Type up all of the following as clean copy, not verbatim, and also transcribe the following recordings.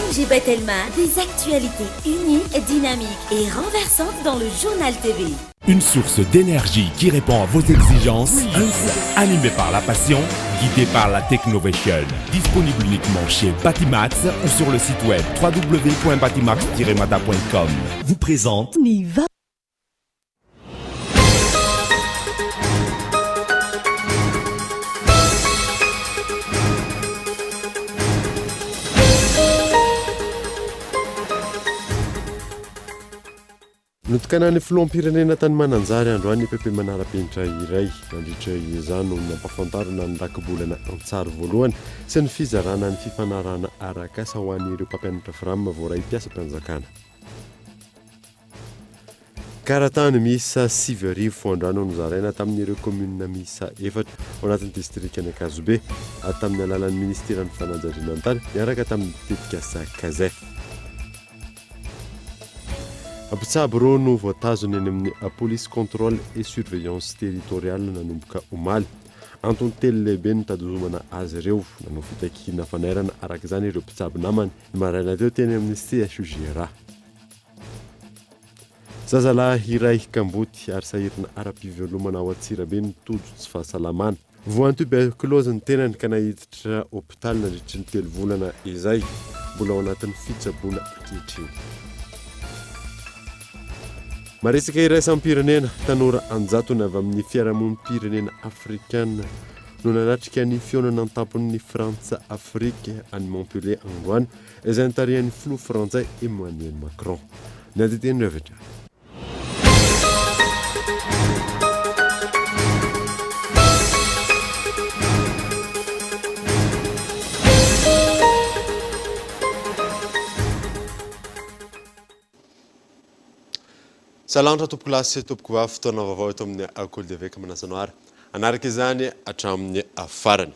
ONG Batelma, des actualités uniques, dynamiques et renversantes dans le Journal TV. Une source d'énergie qui répond à vos exigences, animé par la passion, guidé par la Technovation. Disponible uniquement chez Batimax ou sur le site web www.batimax-mada.com. Vous présente Ny va. Notokanan'ny filoham-pirenena tany Mananjary androany ny EPP manara-penitra iray. Nandritra izany no nampahafantarina ny rakibolana an-tsary voalohany sy ny fizarana ny fifanarahana arak'asa ho an'ireo mpampianatra Fram voaray mpiasam-panjakana. Karatany miisa 9000 androany no nozaraina tamin'ireo kaominina miisa efatra ao anatin'ny distrikan'Ankazobe, tamin'ny alalan'ny minisiteran'ny fanajariana ny tany niaraka tamin'ny tetikasa Cazef. Mpitsabo roa no voatazona eny amin'ny Police Contrôle et Surveillance Territoriale nanomboka omaly. Antony telo lehibe no nitazomana azy ireo. Nanao fitakiana fanairana araka izany ireo mpitsabo namany ny maraina teo teny amin'ny CHUJRA. Zazalahy iray kamboty ary sahirana ara-pivelomana ao Antsirabe no tojo tsy fahasalamana. Voan'ny tuberculose ny tenany ka naiditra hopitaly nandritry ny telo volana izay. Mbola ao anatin'ny fitsaboana ankehitriny. Maresaka iraisam-pirenena, tanora an-jatony avy amin'ny fiarahamonim-pirenena afrikana no nanatrika ny fihaonana an-tampon'ny Frantsa Afrika any Montpellier androany izay notarihan'ny filoha frantsay Emmanuel Macron. Ny andinindininy avy hatrany. Salanitra tompokolahy sy tompokovavy, fotoana vaovao eto amin'ny Kolo Deveka manasa anao ary hanaraka izany hatramin'ny farany.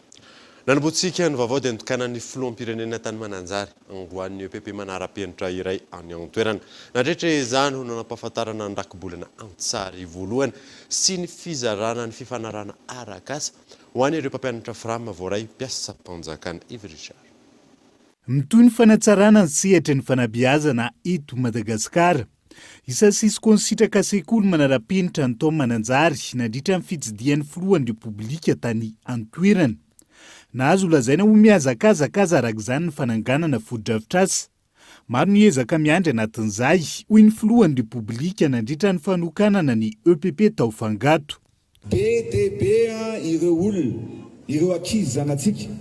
Nanombohantsika ny vaovao dia notokanan'ny filoham-pirenena tany Mananjary, androany EPP manara-penitra iray any an-toerana. Nandritra izany no nampahafantarana ny rakibolana an-tsary voalohany sy ny fizarana ny fifanarahana arak'asa ho an'ireo mpampianatra Fram voaray mpiasam-panjakana. Yves Richard. Mitohy ny fanatsarana ny sehatry ny fanabeazana eto Madagasikara. Isan'ny sisiko nisitraka sekoly manara-penitra ny tao Mananjary nandritra ny fitsidihan'ny filohan'ny Repoblika tany an-toerana. Nahazo lazaina ho mihazakazaka aza araka izany ny fananganana fotodrafitrasa. Maro ny ezaka miandry anatin'izay, hoy ny filohan'ny Repoblika nandritra ny fanokanana ny EPP tao Fangato. Be dia be ireo olona, ireo ankizy zanatsika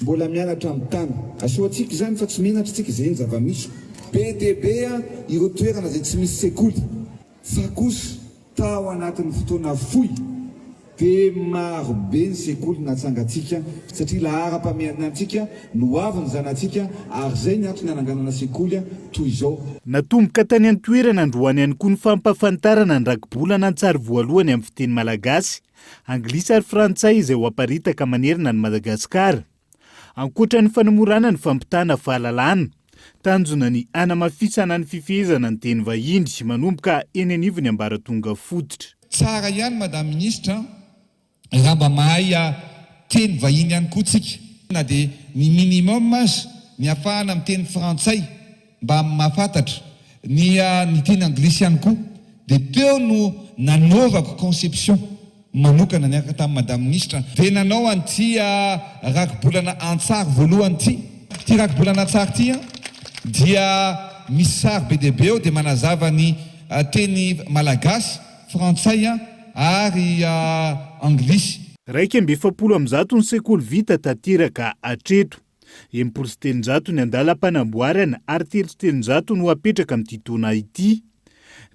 mbola mianatra amin'ny tany. Asehoantsika izany fa tsy menatra isika, izay ny zava-misy. Be dia be ireo toerana izay tsy misy sekoly. Fa kosa tao anatin'ny fotoana fohy dia maro be ny sekoly natsangantsika satria laharam-pahamehana antsika ny ho avin'ny zanatsika ary izay ny antony hananganana sekoly toy izao. Natomboka tany an-toerana androany ihany koa ny fampahafantarana ny rakibolana an-tsary voalohany amin'ny fiteny malagasy, anglisy ary frantsay izay ho aparitaka manerana an'i Madagasikara. Ankoatra ny fanamorana ny fampitana fahalalana, tanjona ny hanamafisana ny fifehezana ny teny vahiny manomboka eny anivon'ny ambaratonga fototra. Tsara ihany Madame Ministre an! Raha mba mahay teny vahiny ihany koa tsika, na dia ny minimum aza, ny hafahana miteny frantsay mba mahafantatra, ny ny teny anglisy ihany koa, dia teo no nanaovako conception manokana niaraka tamin'i Madame Minisitra, dia nanao an'ity rakibolana an-tsary voalohany ity. Ity rakibolana an-tsary ity dia misy sary be dia be ao dia manazava ny teny malagasy, frantsay ary anglisy. 141 ny sekoly vita tanteraka hatreto. 360 ny andalam-panamboarana ary 303 no hapetraka amin'ity taona ity.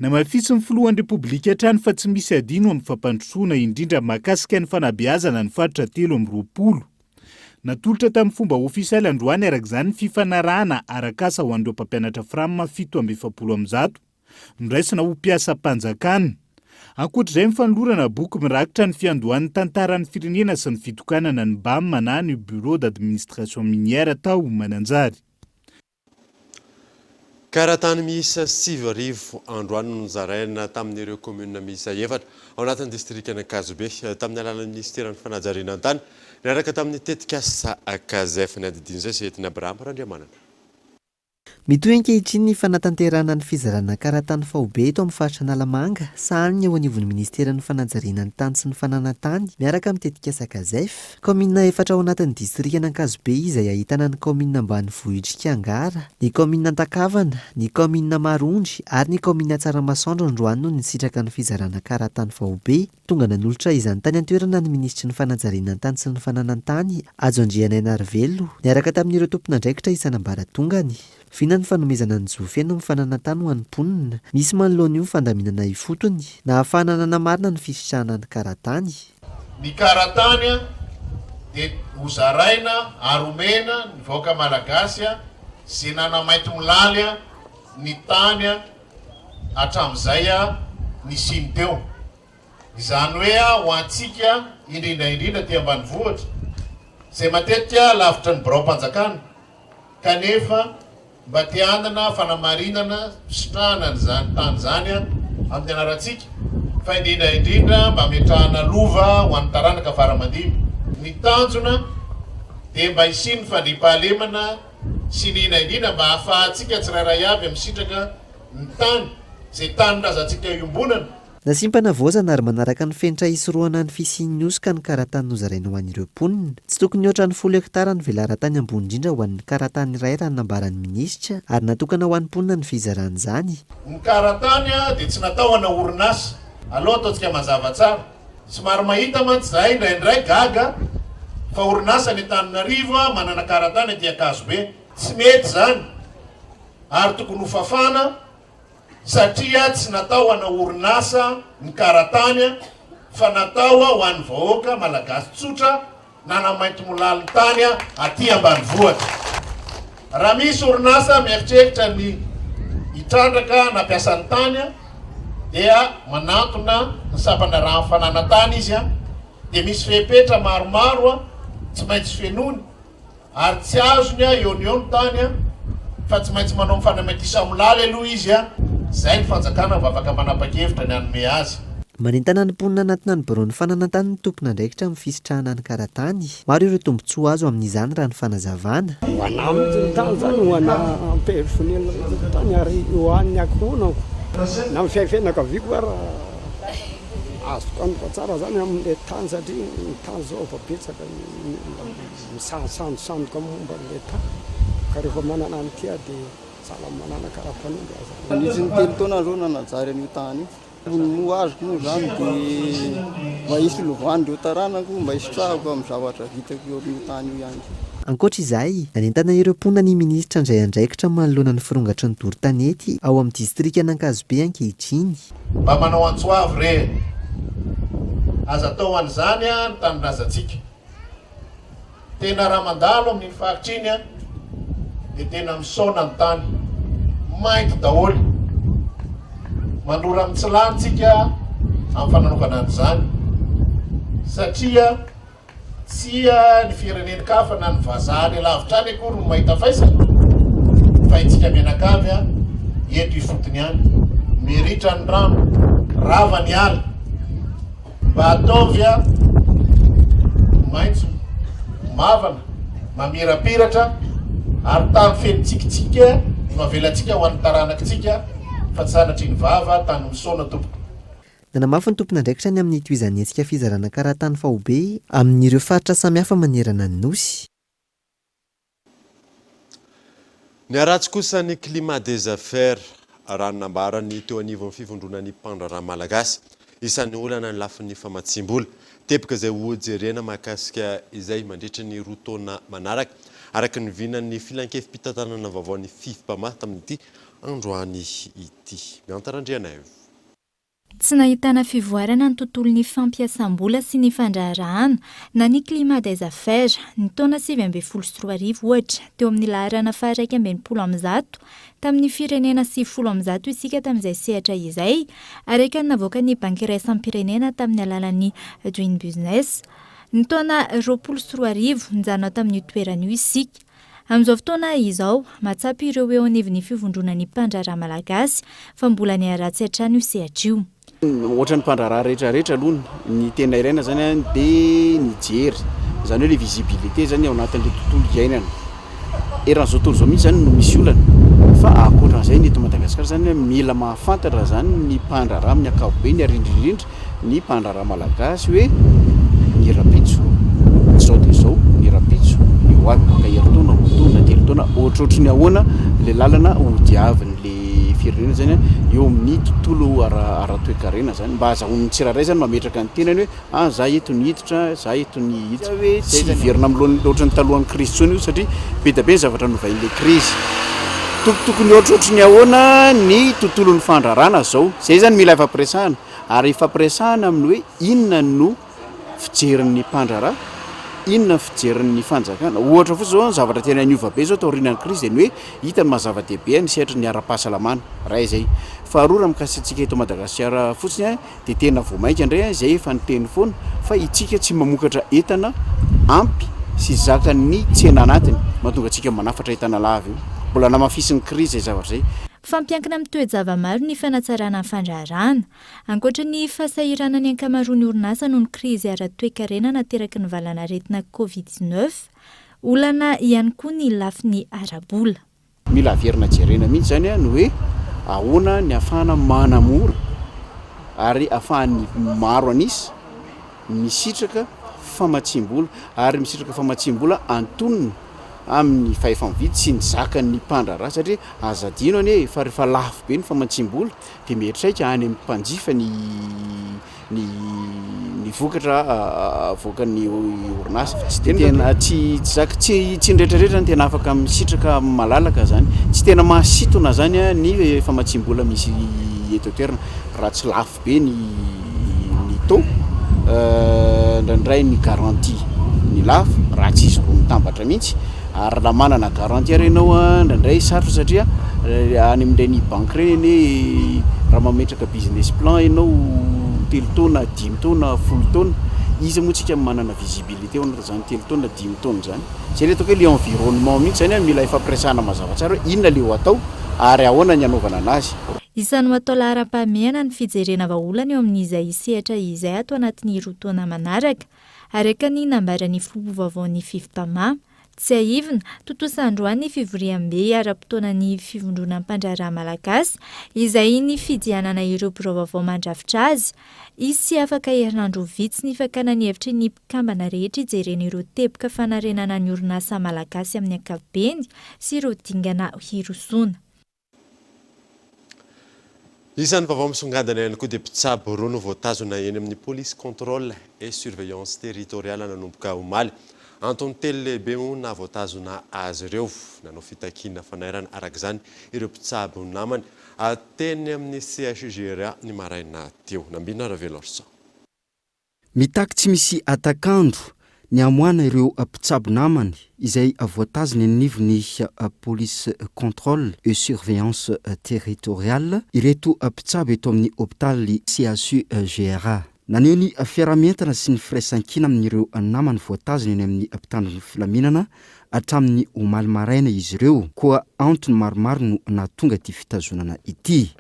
Namafisin'ny filohan'ny Repoblika hatrany fa tsy misy adino amin'ny fampandrosoana indrindra mahakasika ny fanabeazana ny faritra 23. Natolotra tamin'ny fomba ofisialy androany araka izany ny fifanarahana arak'asa ho an'ireo mpampianatra Fram 147. Noraisina ho mpiasam-panjakana. Ankoatra izay ny fanolorana boky mirakitra ny fiandohan'ny tantaran'ny firenena sy ny fitokanana ny BAM na ny Bureau d'Administration Minière tao Mananjary. Karatany miisa 9000 androany no nozaraina tamin'ireo kaominina miisa efatra ao anatin'ny distrikan'Ankazobe tamin'ny alalan'ny minisiteran'ny fanajariana ny tany niaraka tamin'ny tetikasa Cazef. Ny andidin'izay Sehetina Abraham Randriamanana. Mitohy ankehitriny ny fanatanterahana ny fizarana karatany faobe eto amin'ny faritra Analamanga, sahaniny eo anivon'ny minisiteran'ny fanajariana ny tany sy ny fananan-tany miaraka amin'ny tetikasa Gazef. Kaominina efatra ao anatin'ny distrikan'Ankazobe izay ahitana ny kaominina ambanivohitr'i Kiangara, ny kaominina Antakavana, ny kaominina Marondry ary ny kaominina Tsaramasoandro androany no nisitraka ny fizarana karatany faobe. Tonga nanolotra izany tany an-toerana ny minisitry ny fanajariana ny tany sy ny fananan-tany, Hajo Andrianainarivelo, niaraka tamin'ireo tompon'andraikitra isan'ambaratongany. Vina ny fanomezana ny zo feno amin'ny fananan-tany ho an'ny mponina. Misy manoloana io ny fandaminana ifotony, nahafahana nanamarina ny fisitrahana ny kara-tany. Ny kara-tany dia hozaraina ary omena ny vahoaka Malagasy izay nanamaintimolaly ny tany hatramin'izay nisiany teo. Izany hoe ho antsika, indrindra indrindra aty ambanivohitra, izay matetika lavitra ny biraom-panjakana, kanefa mba te hanana fanamarinana fisitrahana an'izany tany izany amin'ny anarantsika, fa indrindra indrindra mba hametrahana lova ho an'ny taranaka fara aman-dimby. Ny tanjona dia mba hisian'ny fandriampahalemana sy indrindra indrindra mba hahafahantsika tsirairay avy misitraka ny tany, izay tanindrazantsika iombonana. Nasiam-panavaozana ary manaraka ny fenitra hisorohana ny fisian'ny hosoka ny karatany nozaraina ho an'ireo mponina. Tsy tokony hihoatra ny folo hektara ny velaran-tany ambony indrindra ho an'ny karatany iray raha ny nambaran'ny minisitra ary natokana ho an'ny mponina ny fizarana izany. Ny karatany dia tsy natao ho ana orinasa. Aleo ataontsika mazava tsara. Somary mahita mantsy izahay indraindray gaga fa orinasa any Antananarivo manana karatany aty Ankazobe. Tsy mety izany ary tokony ho fafana. Satria tsy natao ho ana orinasa ny karatany fa natao ho an'ny vahoaka malagasy tsotra nanamaintimolaly ny tany aty ambanivohitra. Raha misy orinasa mieritreritra ny hitrandraka na hampiasa ny tany dia manantona ny sampandraharahan'ny fananantany izy dia misy fepetra maromaro tsy maintsy fenoiny. Ary tsy azony eo no eo ny tany an, fa tsy maintsy manao mifanamaitisa-molaly aloha izy an, zay ny fanjakana vao afaka manapa-kevitra ny hanome azy. Manentana ny mponina hanatona ny biraon'ny fananantany ny tompon'andraikitra amin'ny fisitrahana ny karatany. Maro ireo tombontsoa azo amin'izany raha ny fanazavana. Ho anà mihitsy ny tany izany, ho anà personnel mihitsy ny tany ary ho an'ny ankohonako na ny fiainakaviako ara azoko antoka tsara izany amin'ilay tany satria ny tany izao efa betsaka ny olona. Misandosandoka momba an'ilay tany ka rehefa manana an'ity aho dia sahala amin'ny manana karapanondro aho zany. Nandritry ny telo taona aho nanajary an'io tany io. Ny ho azoko moa izany dia mba hisy lovan'ireo taranako, mba hisitrahako amin'ny zavatra vitako eo amin'io tany io ihany koa. Ankoatra izay, nanentana ireo mponina ny minisitra handray andraikitra manoloana ny firongatry ny doro tanety ao amin'ny distrikan'Ankazobe ankehitriny. Mba manao antso avo re e! Aza atao an'izany ny tanindrazantsika. Tena raha mandalo amin'iny faritra iny an, dia tena misaona ny tany. Mainty daholo. Mandrora mitsilany tsika amin'ny fananaovana an'izany. Satria tsy ny firenen-kafa na ny vazaha any lavitra any akory no mahita faisana, fa itsika mianakavy eto ifotony ihany. Miritra ny rano, rava ny ala. Mba ataovy a maitso mavana, mamirapiratra ary tany feno tsikitsiky no avelantsika ho an'ny taranakitsika fa tsy sanatria ny vava tany misaona tompoko. Nanamafy ny tompon'andraikitra ny amin'ny hitohizan'ny hetsika fizarana karatany faobe amin'ireo faritra samihafa manerana ny Nosy. Niharatsy kosa ny climat des affaires, raha ny nambaran'ny teo anivon'ny fivondronan'ny mpandraharaha malagasy. Isan'ny olana ny lafiny famatsiam-bola. Teboka izay hojerena mahakasika izay mandritra ny roa taona manaraka, araka ny vinan'ny filankevi-pitantanana vaovaon'ny Fivmpama tamin'ity androany ity. Mianta Randrianaivo. Tsy nahitana fivoarana ny tontolon'ny fampiasam-bola sy ny fandraharahana na ny climat des affaires. Ny taona 2019 ohatra, teo amin'ny laharana faha-161 tamin'ny firenena 190 isika tamin'izay sehatra izay, araka ny navoakan'ny Banky iraisam-pirenena tamin'ny alalan'ny Doing Business. Ny taona 2020, nijanona tamin'io toerana io isika. Amin'izao fotoana izao, mahatsapa ireo eo anivon'ny fivondronan'ny mpandraharaha malagasy fa mbola niharatsy hatrany io sehatra io. Ohatran'ny mpandraharaha rehetra rehetra aloha ny tena ilaina zany dia ny jery, izany hoe le visibilité zany ao anatin'le tontolo iainana. Eran'izao tontolo izao mihitsy zany no misy olana. Fa ankoatran'izay ny eto Madagasikara izany mila mahafantatra izany ny mpandraharaha amin'ny ankapobeny ary indrindra indrindra ny mpandraharaha malagasy hoe ny rahampitso izao dia izao, ny rahampitso, ny ho avy afaka herintaona, roa taona, telo taona, ohatrohatry ny ahoana ilay lalana hodiavin'ilay firenena izany eo amin'ny tontolo ara-toekarena izany mba azahoan'ny tsirairay izany mametraka ny tenany hoe ah za eto ny hiditra, za eto ny hiditra. Hoe tsy hiverina amin'ny laoniny ohatran'ny talohan'ny krizy intsony io satria be dia be ny zavatra novain'ilay krizy. Tokotokony ohatrohatry ny ahoana ny tontolon'ny fandraharahana izao? Izay izany mila ifampiresahana ary ifampiresahana amin'ny hoe inona no fijerin'ny mpandraharaha, inona ny fijerin'ny fanjakana. Ohatra fotsiny izao ny zavatra tena niova be izao taorian'ny krizy dia ny hoe hita ny maha zava-dehibe ny sehatry ny ara-pahasalamana, iray izay. Faharoa raha mikasika antsika eto Madagasikara fotsiny dia tena vao mainka indray izay efa niteny foana fa itsika tsy mamokatra entana ampy sy zakan'ny tsena anatiny mahatonga antsika manafatra entana lava io. Mbola namafisin'ny krizy izay zavatra izay. Mifampiankina amin'ny toe-java-maro ny fanatsarana ny fandraharahana. Ankoatra ny fahasahiranan'ny ankamaroan'ny orinasa noho ny krizy ara-toekarena nateraky ny valanaretina Covid 19, olana ihany koa ny lafiny ara-bola. Mila averina jerena mihitsy izany ny hoe ahoana ny ahafahana manamora ary ahafahan'ny maro an'isa misitraka famatsiam-bola ary misitraka famatsiam-bola antonona amin'ny fahefa-mividy sy ny zakan'ny mpandraharaha satria aza adino anie fa rehefa lafo be ny famatsiam-bola dia miantraika any amin'ny mpanjifa ny ny ny vokatra avoakan'ny orinasa. Tsy dia tena tsy tsy zaka tsy tsy ny rehetra rehetra no tena afaka misitraka malalaka zany. Tsy tena mahasintona zany ny famatsiam-bola misy eto an-toerana raha tsy lafo be ny ny taux, indraindray ny garantie ny lafo raha tsy izy roa mitambatra mihitsy. Ary raha manana garantie ary ianao an, indraindray sarotra satria any amin'ireny banky ireny anie raha mametraka business plan ianao telo taona, dimy taona, folo taona, iza moa tsika no manana visibilité ao anatin'izany telo taona, dimy taona izany. Izay ilay ataoko hoe ilay environnement mihitsy izany an, mila ifampiresahana mazava tsara hoe inona ilay ho atao ary ahoana ny hanaovana an'azy. Isan'ny ho atao laharam-pahamehana ny fijerena vahaolana eo amin'izay sehatra izay ato anatin'ny roa taona manaraka. Araka ny nambaran'ny filoha vaovaon'ny Fivmpama. Tsiahivina, tontosa androany ny fivoriambe ara-potoanan'ny Fivondronan'ny mpandraharaha malagasy, izay nifidianana ireo birao vaovao mandrafitra azy. Hisy afaka herinandro vitsy ny fakana ny hevitry ny mpikambana rehetra hijerena ireo teboka fanarenana ny orinasa malagasy amin'ny ankapobeny sy ireo dingana hirosoana. Isan'ny vaovao misongadina ihany koa dia mpitsabo roa no voatazona eny amin'ny Police Contrôle et Surveillance Territoriale nanomboka omaly. Antony telo lehibe moa naha voatazona azy ireo. Nanao fitakiana fanairana araka izany ireo mpitsabo namany teny amin'ny CHUGRA ny maraina teo. Nambina Ravelorson. Mitaky tsy misy hatak'andro ny hamoahana ireo mpitsabo namany izay voatazona eny anivon'ny Police Contrôle et Surveillance Territoriale ireto mpitsabo eto amin'ny hopitaly CHU-GRA. Naneho ny fiaraha-mientana sy ny firaisankina amin'ireo namany voatazona eny amin'ny mpitandro ny filaminana hatramin'ny omaly maraina izy ireo, koa antony maromaro no nahatonga ity fitazonana ity.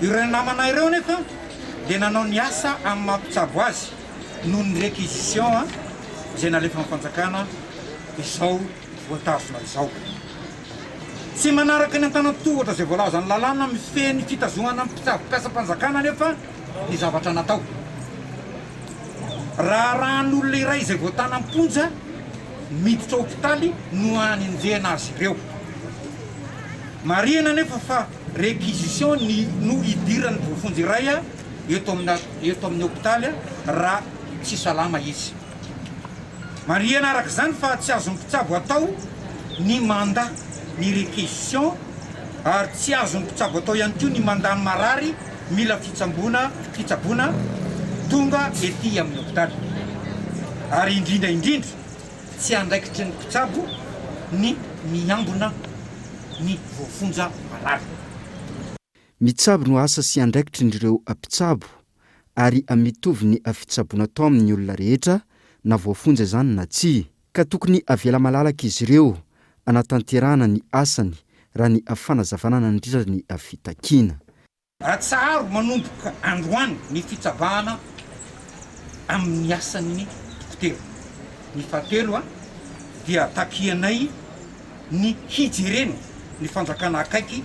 Ireo namana ireo anefa dia nanao ny asa amin'ny maha mpitsabo azy noho ny réquisition izay nalefan'ny fanjakana izao voatazona izao. Tsy manaraka ny antanan-tohatra izay voalazan'ny lalàna mifehy ny fitazonana ny mpitsabo mpiasam-panjakana anefa ny zavatra natao. Raharahan'olona iray izay voatana am-ponja miditra hopitaly no anenjehana azy ireo. Marihina anefa fa Réquisition ny no idiran'ny voafonja iray eto amina eto amin'ny hopitaly raha tsy salama izy. Marihana araka izany fa tsy azon'ny mpitsabo atao ny mandà ny réquisition ary tsy azon'ny mpitsabo atao ihany koa ny mandà ny marary mila fitsamboana fitsaboana tonga ety amin'ny hopitaly. Ary indrindra indrindra tsy andraikitry ny mpitsabo ny miambina ny voafonja marary. Mitsabo no asa sy andraikitry ireo mpitsabo ary mitovy ny fitsaboana atao amin'ny olona rehetra na voafonja izany na tsia. Ka tokony avela malalaka izy ireo hanatanterahana ny asany raha ny fanazavana nandritra ny fitakiana. Atsaharo manomboka androany ny fitsabahana amin'ny asan'ny dokotera. Ny fahatelo dia takianay ny hijerena. ny fanjakana akaiky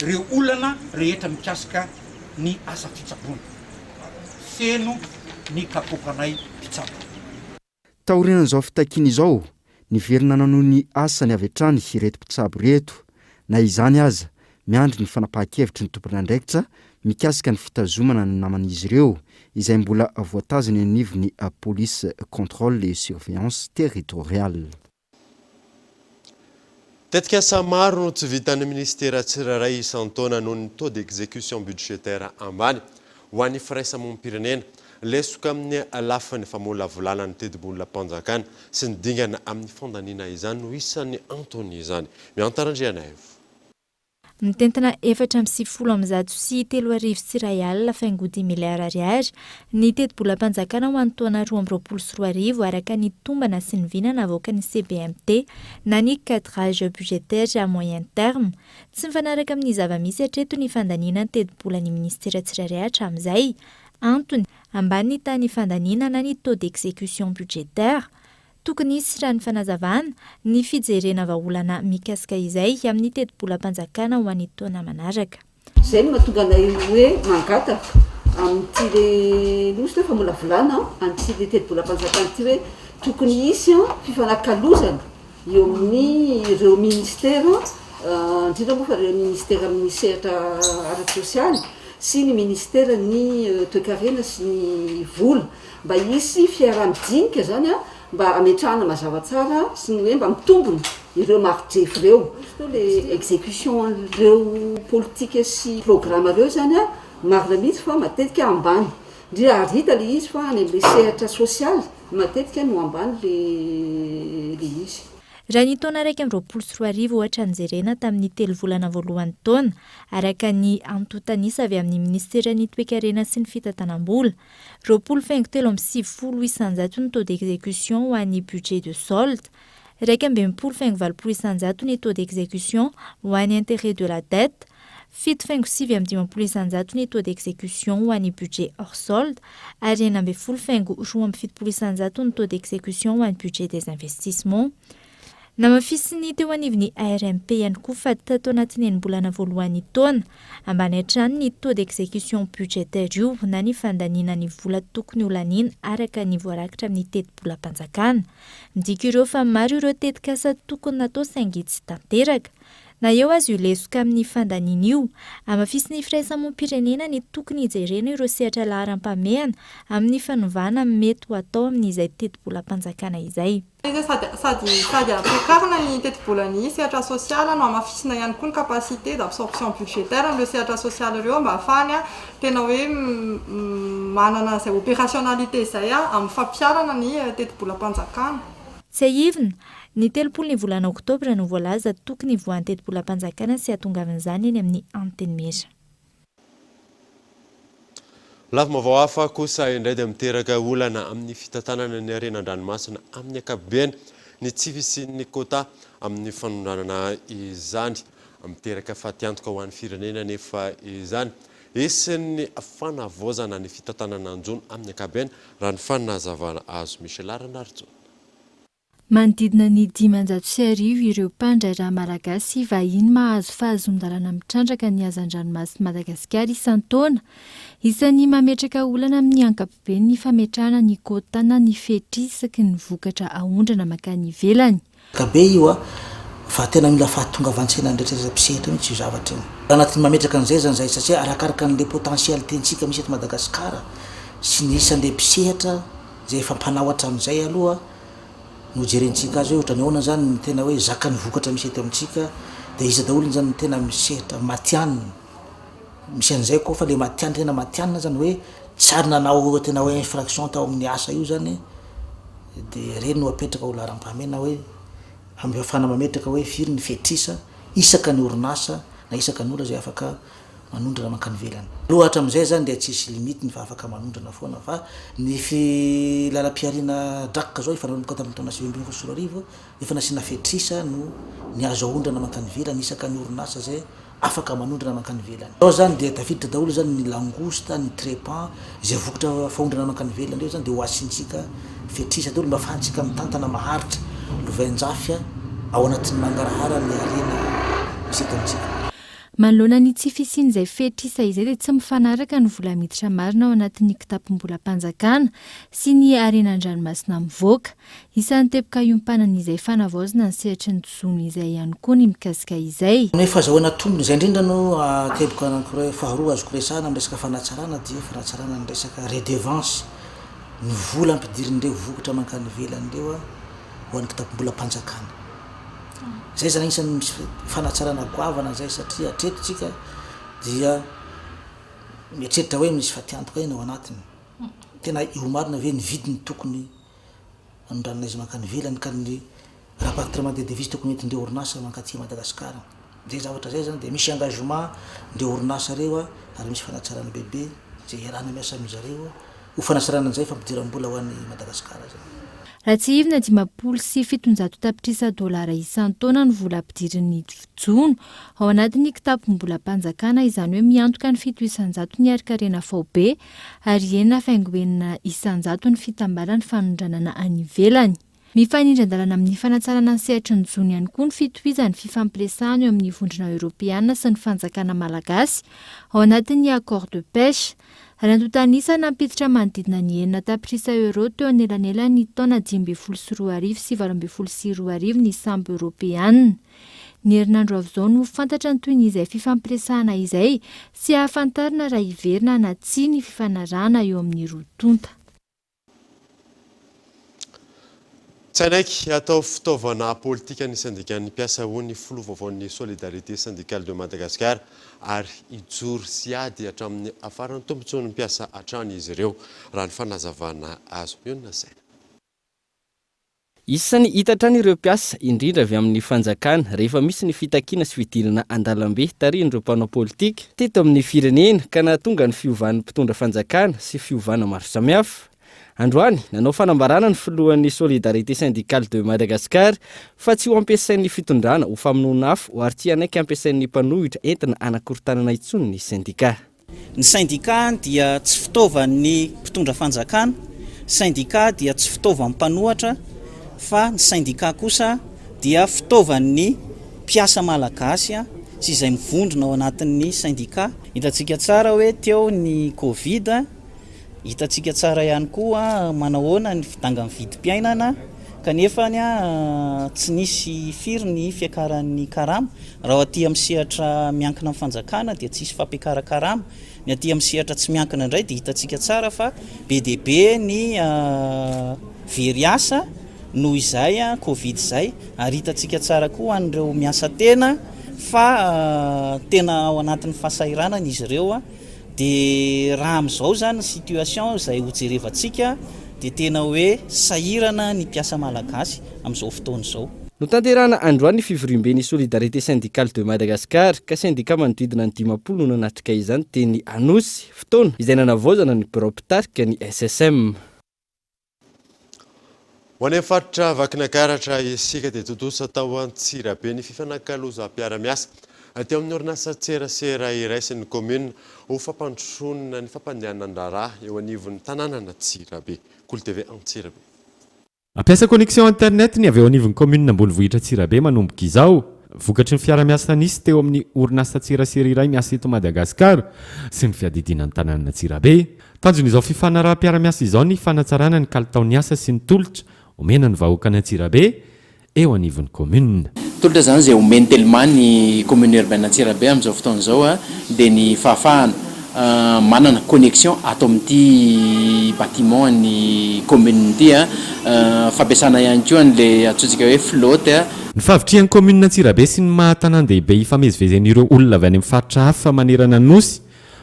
ireo olana rehetra mikasika ny asa fitsaboana. Feno ny kapoakanay mpitsabo. Taorian'izao fitakiana izao, niverina nanohy ny asany avy hatrany ireto mpitsabo ireto. Na izany aza, miandry ny fanapahan-kevitry ny tompon'andraikitra mikasika ny fitazomana ny naman'izy ireo, izay mbola voatazona eny anivon'ny Police Contrôle et Surveillance Territoriale. Tetikasa maro no tsy vitan'ny minisitera tsirairay isan-taona noho ny taux d'exécution budgétaire ambany. Ho an'ny firaisamonim-pirenena, lesoka amin'ny lafiny famolavolana ny tetibolam-panjakana sy ny dingana amin'ny fandaniana izany no isan'ny anton'izany. Miantara Andrianaivo. Mitentina 3194 faingo dimy miliara ariary ny tetibolam-panjakana ho an'ny taona 2022 araka ny tombana sy ny vina navoakan'ny CBMT na ny cadrage budgétaire à moyen terme. Tsy mifanaraka amin'ny zava-misy hatreto ny fandaniana ny tetibolan'ny minisitera tsirairay hatramin'izay. Antony, ambany ny tahan'ny fandaniana na ny taux d'exécution budgétaire. Tokony hisy, raha ny fanazavana, ny fijerena vahaolana mikasika izay amin'ny tetibolam-panjakana ho an'ny taona manaraka. Izay no mahatonga anay hoe mangataka amin'ity le nosy hoe famolavolana an'ity le tetibolam-panjakana ity hoe tokony hisy fifanakalozana eo amin'ny ireo ministera, indrindra moa fa ireo ministera amin'ny sehatra ara-tsosialy sy ny ministeran'ny toekarena sy ny vola. Mba hisy fiaraha-midinika izany mba hametrahana mazava tsara sy ny hoe mba mitombina ireo mari-drefy ireo. Surtout le execution an'ireo politika sy programa ireo izany marina mihitsy fa matetika ambany. Indrindra ary hita le izy fa any amin'ilay sehatra sosialy matetika no ambany le le izy. Raha ny taona 2021 ohatra no jerena tamin'ny telo volana voalohan'ny taona, araka ny antontan'isa avy amin'ny minisiteran'ny Toekarena sy ny Fitantanam-bola, 20 faingo 93 isanjato ny taux d'exécution ho an'ny budget de solde, 61 faingo 80 isanjato ny taux d'exécution ho an'ny intérêt de la dette, fito faingo 59 isanjato ny taux d'exécution ho an'ny budget hors solde ary 16 faingo 72 isanjato ny taux d'exécution ho an'ny budget des investissements. Namafisin'ny teo anivon'ny ARMP ihany koa fa tato anatin'ny enim-bolana voalohan'ny taona, ambany hatrany ny taux d'exécution budgétaire io na ny fandaniana ny vola tokony ho laniana araka ny voarakitra amin'ny tetibolam-panjakana. Midika ireo fa maro ireo tetikasa tokony natao saingy tsy tanteraka. Na eo aza io lesoka amin'ny fandaniana io, hamafisin'ny firaisamonim-pirenena ny tokony hijerena ireo sehatra laharam-pahamehana amin'ny fanovana mety ho atao amin'izay tetibolam-panjakana izay. Izy sady sady sady ampiakarina ny tetibolan'ny sehatra sosialy no hamafisina ihany koa ny capacité d'absorption budgétaire amin'ireo sehatra sosialy ireo mba ahafahany tena hoe manana izay opérationnalité izay amin'ny fampiharana ny tetibolam-panjakana. Tsiahivina, ny 30 ny volana oktobra no voalaza tokony hivoahan'ny tetibolam-panjakana sy hahatongavan'izany eny amin'ny Antenimiera. Lafim-baovao hafa kosa indray dia miteraka olana amin'ny fitantanana ny harena an-dranomasina amin'ny ankapobeny ny tsy fisian'ny quota amin'ny fanondranana izany. Miteraka fatiantoka ho an'ny firenena anefa izany. Hisy ny fanavaozana ny fitantanana ny jono amin'ny ankapobeny raha ny fanazavana azo. Michel Ranarijaona. Manodidina ny 1500 ireo mpandraharaha malagasy sy vahiny mahazo fahazoan-dalana mitrandraka ny hazandranomasin'i Madagasikara isan-taona. Isan'ny mametraka olana amin'ny ankapobeny ny fametrahana ny quota na ny fetra isaky ny vokatra aondrana mankany ivelany. Ka be io a! Fa tena mila fahatongavan-tsaina ny rehetra mpisehatra mihitsy io zavatra io. Anatin'ny mametraka an'izay zany zahay satria arakaraka an'le potentialité-ntsika misy eto Madagasikara sy ny isan'le mpisehatra izay efa mpanao hatramin'izay aloha no jerentsika azy hoe ohatran'ny ahoana zany ny tena hoe zakan'ny vokatra misy eto amintsika dia iza daholo zany ny tena misehatra matihanina, misy an'izay koa fa le matihanina tena matihanina zany hoe tsy ary nanao tena hoe infraction tao amin'ny asa io zany dia ireny no apetraka ho laharam-pahamehana hoe ahafahana mametraka hoe firy ny fetr'isa isaka ny orinasa na isaka ny olona izay afaka manondrana mankany ivelany. Aloha hatramin'izay izany dia tsisy limite ny fa afaka manondrana foana fa ny fi lalam-pihariana drac zao efa nanomboka tamin'ny taona 2019 efa nasiana fetr'isa no ny azo aondrana mankany ivelany isaka ny orinasa izay afaka manondrana mankany ivelany. Ao zany dia tafiditra daholo zany ny langouste, ny trepan, izay vokatra faondrana mankany ivelany ireo zany dia ho asintsika fetr'isa daholo mba afahantsika mitantana maharitra lovainjafy ao anatin'ny mangarahara ny harena. misy eto amintsika. Manoloana ny tsy fisian'izay fetr'isa izay dia tsy mifanaraka ny vola miditra marina ao anatin'ny kitapom-bolam-panjakana sy ny harena an-dranomasina mivoaka. Isan'ny teboka iompanan'izay fanavaozana ny sehatry ny jono izay ihany koa ny mikasika izay. Ny fahazahoana tombony, izay indrindra no teboka anankiray faharoa azoko resahana amin'ny resaka fanatsarana dia fanatsarana ny resaka redevance, ny vola ampidirin'ireo vokatra mankany ivelany ireo ho an'ny kitapom-bolam-panjakana. Zay zany anisan'ny misy fanatsarana goavana zay satria hatreto tsika dia mieritreritra hoe misy fatiantoka iny ao anatiny. Tena io marina ve ny vidiny tokony anondranana izy mankany ivelany ka ny rapatriement de devise tokony hoentin'ireo orinasa mankaty Madagasikara. Zay zavatra zay zany dia misy engagement ndreo orinasa reo ary misy fanatsarana bebe zay iarahana miasa amin'zareo ho fanatsarana an'izay fampidiram-bola ho an'i Madagasikara zay. Raha tsiahivina, 750 tapitrisa dolara isan-taona ny vola ampidirin'ny jono ao anatin'ny kitapom-bolam-panjakana, izany hoe miantoka ny 7% ny harin-karena faobe ary 6.6% ny fitambaran'ny fanondranana any ivelany. Mifanindran-dalana amin'ny fanatsarana ny sehatry ny jono ihany koa ny fitohizan'ny fifampiresahana eo amin'ny Vondrona Eoropeana sy ny fanjakana malagasy ao anatin'ny accord de pêche. Raha antontan'isa, nampiditra manodidina ny enina tapitrisa euros teo anelanelan'ny taona 2015 sy 2018 ny sambo eoropeana. Ny herinandro avy izao no ho fantatra ny tohin'izay fifampiresahana izay sy hahafantarina raha hiverina na tsia ny fifanarahana eo amin'ny roa tonta. Tsy hanaiky hatao fitaovana politika ny sendikan'ny mpiasa, hoy ny filoha vaovaon'ny Solidarité Syndicale de Madagascar, ary hijoro sy hiady hatramin'ny faran'ny tombontsoan'ny mpiasa hatrany izy ireo, raha ny fanazavana azo. Mionona saina. Isan'ny hita hatrany ireo mpiasa, indrindra avy amin'ny fanjakana, rehefa misy ny fitakiana sy fidinana an-dalambe tarihin'ireo mpanao politika teto amin'ny firenena ka nahatonga ny fiovan'ny mpitondra fanjakana sy fiovana maro samihafa. Androany, nanao fanambarana ny filohan'ny Solidarité Syndicale de Madagascar fa tsy ho ampiasain'ny fitondrana ho famonoana afo ary tsy hanaiky hampiasain'ny mpanohitra entina hanakorontanana intsony ny sendika. Ny sendika dia tsy fitaovan'ny mpitondra fanjakana, sendika dia tsy fitaovan'ny mpanohatra fa ny sendika kosa dia fitaovan'ny mpiasa malagasy sy izay mivondrona ao anatin'ny sendika. Hitantsika tsara hoe teo ny covid, hitantsika tsara ihany koa manahoana ny fidangan'ny vidim-piainana kanefa tsy nisy firy ny fiakaran'ny karama. Raha aty amin'ny sehatra miankina amin'ny fanjakana dia tsisy fampiakaran-karama, ny aty amin'ny sehatra tsy miankina indray dia hitantsika tsara fa be dia be ny very asa noho izay covid izay ary hitantsika tsara koa ho an'ireo miasa tena fa tena ao anatin'ny fahasahiranana izy ireo. Dia raha amin'izao izany ny situation izay ho jerevantsika dia tena hoe sahirana ny mpiasa malagasy amin'izao fotoana izao. Notanterahana androany ny fivoriamben'ny Solidarité Syndicale de Madagascar, ka sendika manodidina ny 50 no nanatrika izany teny Anosy, fotoana izay nanavaozana ny birao mpitarika ny SSM. Ho any amin'ny faritra Vakinakaratra isika dia tontosa tao Antsirabe ny fifanakalozam-piara-miasa teo amin'ny orinasan-tserasera iray sy ny kaominina ho fampandrosoana ny fampandehanan-draharaha eo anivon'ny tanànan'Antsirabe. Kolo TV Antsirabe. Hampiasa connexion internet ny avy eo anivon'ny kaominina ambonivohitra Antsirabe manomboka izao. Vokatry ny fiara-miasa nisy teo amin'ny orinasan-tserasera iray miasa eto Madagasikara sy ny fiadidiana ny tanànan'Antsirabe. Tanjon'izao fifanaraham-piara-miasa izao ny fanatsarana ny kalitaon'ny asa sy ny tolotra omena ny vahoakan'Antsirabe eo anivon'ny kaominina. Tolotra izany izay omen'ny Telma ny commune urbaine Antsirabe amin'izao fotoana izao dia ny fahafahana manana connexion ato amin'ity bâtiment an'ny commune ity, fampiasana ihany koa an'ilay antsointsika hoe flotte. Ny fahavitrihan'ny kaominina Antsirabe sy ny maha tanàn-dehibe ifamezivezen'ireo olona avy any amin'ny faritra hafa manerana ny Nosy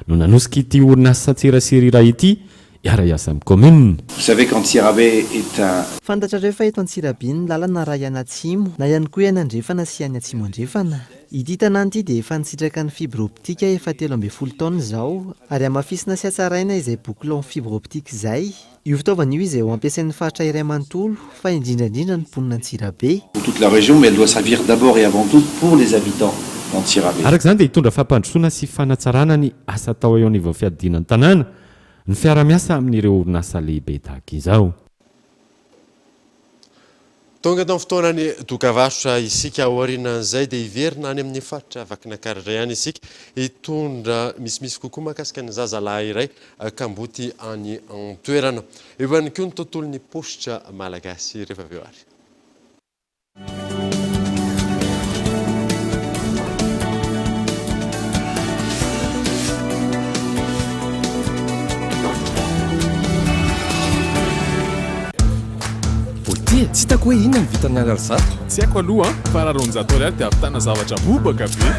no nanosika ity orinasan-tserasera iray ity hiara-hiasa amin'ny kaominina. Vous savez qu'Antsirabe est un. Fantatrareo fa eto Antsirabe ny lalana raha hianatsimo na ihany koa hianandrefana sy hianatsimo andrefana. Ity tanàna ity dia efa nisitraka ny fibre optique efa 13 taona izao ary hamafisina sy hatsaraina izay boucle en fibre optique izay. Io fitaovana io izay ho ampiasain'ny faritra iray manontolo, fa indrindra indrindra ny mponina Antsirabe. Pour toute la région, mais elle doit servir d'abord et avant tout pour les habitants d'Antsirabe. Araka izany dia hitondra fampandrosoana sy fanatsarana ny asa atao eo anivon'ny fiadidiana ny tanàna ny fiarahamiasa amin'ireo orinasa lehibe tahaka izao. Tonga eto amin'ny fotoanan'ny dokavarotra isika. Aorianan'izay dia hiverina any amin'ny faritra Vakinankaratra indray ihany isika hitondra misimisy kokoa mahakasika ny zazalahy iray kamboty any an-toerana. Eo ihany koa ny tontolon'ny paositra malagasy rehefa avy eo ary. Botia, tsy hitako hoe inona no vitan'ny ariary zato. Tsy haiko aloha an, fa raha 200 ariary dia ahavitana zavatra bobaka be.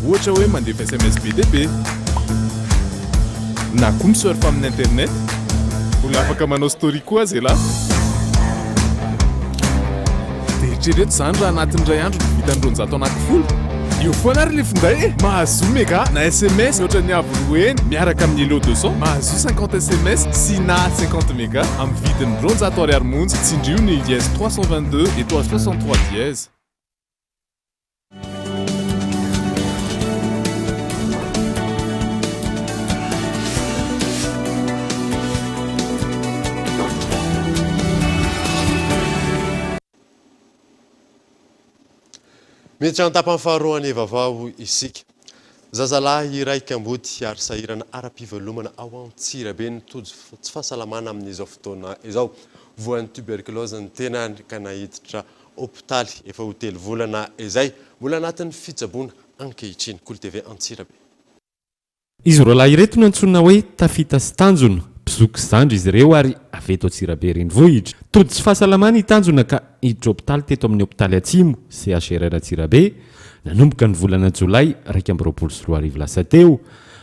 Ohatra hoe mandefa sms be dia be. Na koa mi-surf amin'ny internet. Mbola afaka manao story koa aza elah. Dia eritrereto izany raha anatin'ny iray andro no vitan'ny 200 anaky folo. Eo foana ary ilay finday e! Mahazoa mega na sms mihoatra ny avo roa heny miaraka amin'ny Hello 200. Mahazoa 50 sms sy na 50 mega amin'ny vidiny 200 ariary monja. Tsindrio ny dièse 322 étoile 63 dièse. Miditra an-tapany faharoan'ny vaovao isika. Zazalahy iray kamboty ary sahirana ara-pivelomana ao Antsirabe no tojo tsy fahasalamana amin'izao fotoana izao. Voan'ny tuberculose ny tenany ka naiditra hopitaly efa ho telo volana izay. Mbola anatin'ny fitsaboana ankehitriny. Kolo TV Antsirabe. Izy roalahy ireto no antsoina hoe Tafita sy Tanjona, mpizoky sy zandry izy ireo ary avy eto Antsirabe renivohitra. Tody tsy fahasalamana i Tanjona ka niditra hopitaly teto amin'ny hopitaly Atsimo, CHRR Antsirabe, nanomboka ny volana jolay 2021 lasa teo,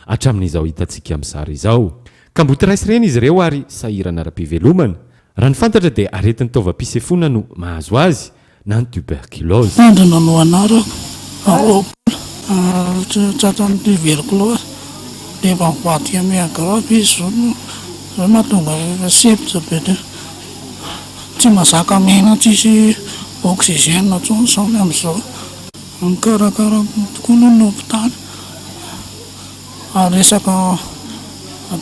hatramin'izao hitantsika amin'ny sary izao. Kamboty ray sy reny izy ireo ary sahirana ara-pivelomana. Raha ny fantatra dia aretin'ny taovam-pisefoana no mahazo azy, na ny tuberculose. Tanjona no anarako, 20, tratran'ny tuberculose, dia efa mivadika miha grave izy zao no zay mahatonga efa sempotra be dia tsy mahazaka miaina tsisy oxygène intsony zao ny amin'izao. Mikarakara tokoa aloha ny hopitaly ary resaka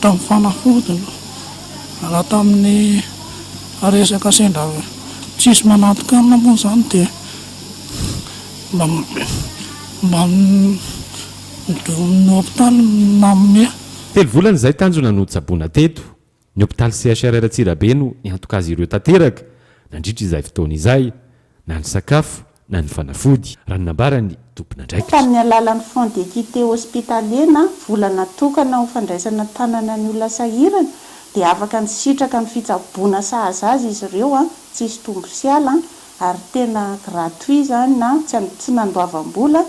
tamin'ny fanafody aloha, raha tamin'ny resaka sendra tsisy mananton-kanina moa izany dia mba mba ny hopitaly no nanome. Telo volana izay tanjona no tsaboina teto. Ny hopitaly CHRR Antsirabe no niantoka azy ireo tanteraka nandritra izay fotoana izay, na ny sakafo na ny fanafody, raha ny nambaran'ny tompon'andraikitra. Tamin'ny alalan'ny Fonds d'équité hospitalier na vola natokana ho fandraisana an-tanana ny olona sahirana dia afaka nisitraka ny fitsaboana sahaza azy izy ireo tsisy tombo sy ala ary tena gratuit izany na tsy nandoavam-bola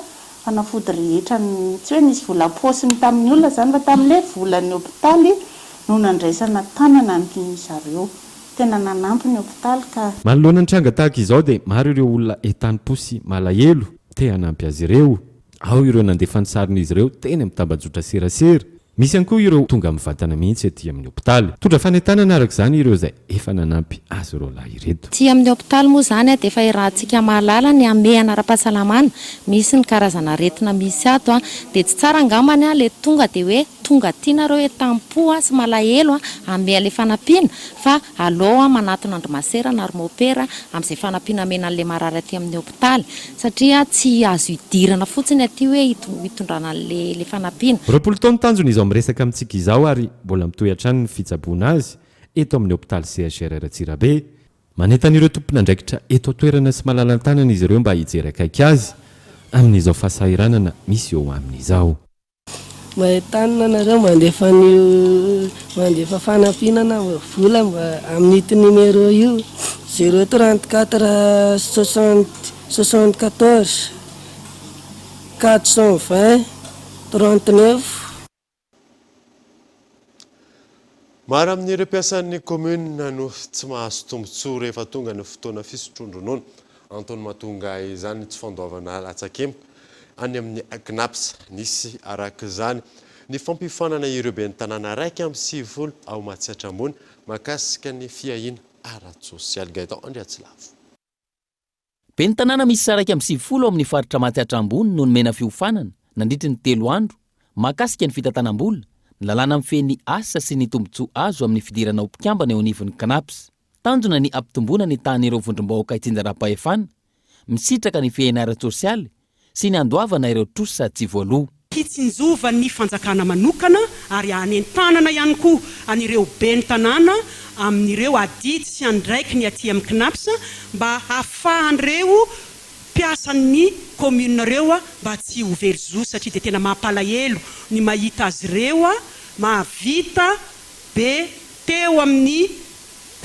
fanafody rehetra tsy hoe nisy vola am-paosiny tamin'ny olona izany fa tamin'ilay volan'ny hopitaly no nandraisana tanana an-dry zareo. Tena nanampy ny hopitaly ka. Manoloana ny tranga tahaka izao dia maro ireo olona entanim-po sy malahelo te hanampy azy ireo. Ao ireo nandefa ny sarin'izy ireo teny amin'ny tambajotra serasera. Misy ihany koa ireo tonga mivantana mihitsy aty amin'ny hopitaly. Mitondra fanentanana araka izany ireo izay efa nanampy azy roalahy ireto. Aty amin'ny hopitaly moa izany dia efa irahantsika mahalala ny hamehana ara-pahasalamana, misy ny karazana aretina misy ato dia tsy tsara angambany ilay tonga dia hoe tonga aty nareo entam-po sy malahelo hameha ilay fanampiana fa aleo manatona an-dry masera na ry mopera amin'izay fanampiana amena an'ilay marary aty amin'ny hopitaly satria tsy azo idirana fotsiny aty hoe hitondrana an'ilay fanampiana. 20 taona tanjona izao miresaka amintsika izao ary mbola mitohy hatrany ny fitsaboana azy eto amin'ny hopitaly CHRR Antsirabe. Manentana ireo tompon'andraikitra eto an-toerana sy malalan-tanana izy ireo mba hijery akaiky azy amin'izao fahasahiranana misy eo aminy izao. Mba entanina nareo mandefa an'io mandefa fanampiana na vola mba amin'ito numéro io zéro 34 60 74 420 39. Maro amin'ireo mpiasan'ny kaominina no tsy mahazo tombontsoa rehefa tonga ny fotoana fisotroan-dronono. Antony mahatonga izany ny tsy fandoavana latsakemboka any amin'ny Cnaps. Nisy araka izany ny fampiofanana ireo ben'ny tanàna 91 ao Matsiatra Ambony mahakasika ny fiahiana ara-tsosialy. Gaëtan Andriatsilavo. Ben'ny tanàna miisa 91 ao amin'ny faritra Matsiatra Ambony no nomena fiofanana nandritry ny telo andro mahakasika ny fitantanam-bola, ny lalàna mifehy ny asa sy ny tombontsoa azo amin'ny fidirana ho mpikambana eo anivon'ny Cnaps. Tanjona ny hampitomboana ny tahan'ireo vondrom-bahoaka itsinjaram-pahefana misitraka ny fiahiana ara-tsosialy sy ny handoavana ireo trosa tsy voaloa. Hitsinjovan'ny fanjakana manokana ary hanentanana ihany koa an'ireo ben'ny tanàna amin'ireo adidy sy andraikiny aty amin'ny Cnaps mba hahafahan'ireo mpiasan'ny commune ireo mba tsy ho very zo satria dia tena mampalahelo ny mahita azy ireo mahavita be teo amin'ny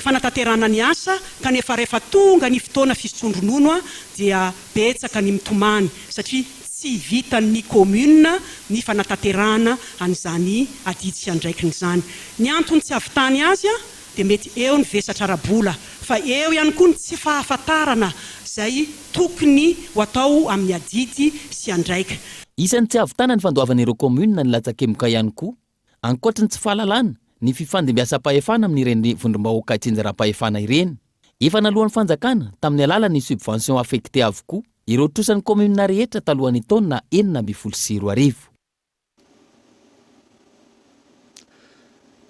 fanatanterahana ny asa kanefa rehefa tonga ny fotoana fisotroan-dronono dia betsaka ny mitomany satria tsy vitan'ny commune ny fanatanterahana an'izany adidy sy andraikiny izany. Ny antony tsy hahavitany azy dia mety eo ny vesatra ara-bola fa eo ihany koa ny tsy fahafantarana izay tokony ho atao amin'ny adidy sy andraika. Isan'ny tsy hahavitana ny fandoavan'ireo commune ny latsakemboka ihany koa Ankoatry ny tsy fahalalana, ny fifandimbiasam-pahefana amin'ireny vondrom-bahoaka itsinjaram-pahefana ireny. Efa naloan'ny fanjakana tamin'ny alalan'ny subvention affectée avokoa ireo trosan'ny kaominina rehetra talohan'ny taona 2016.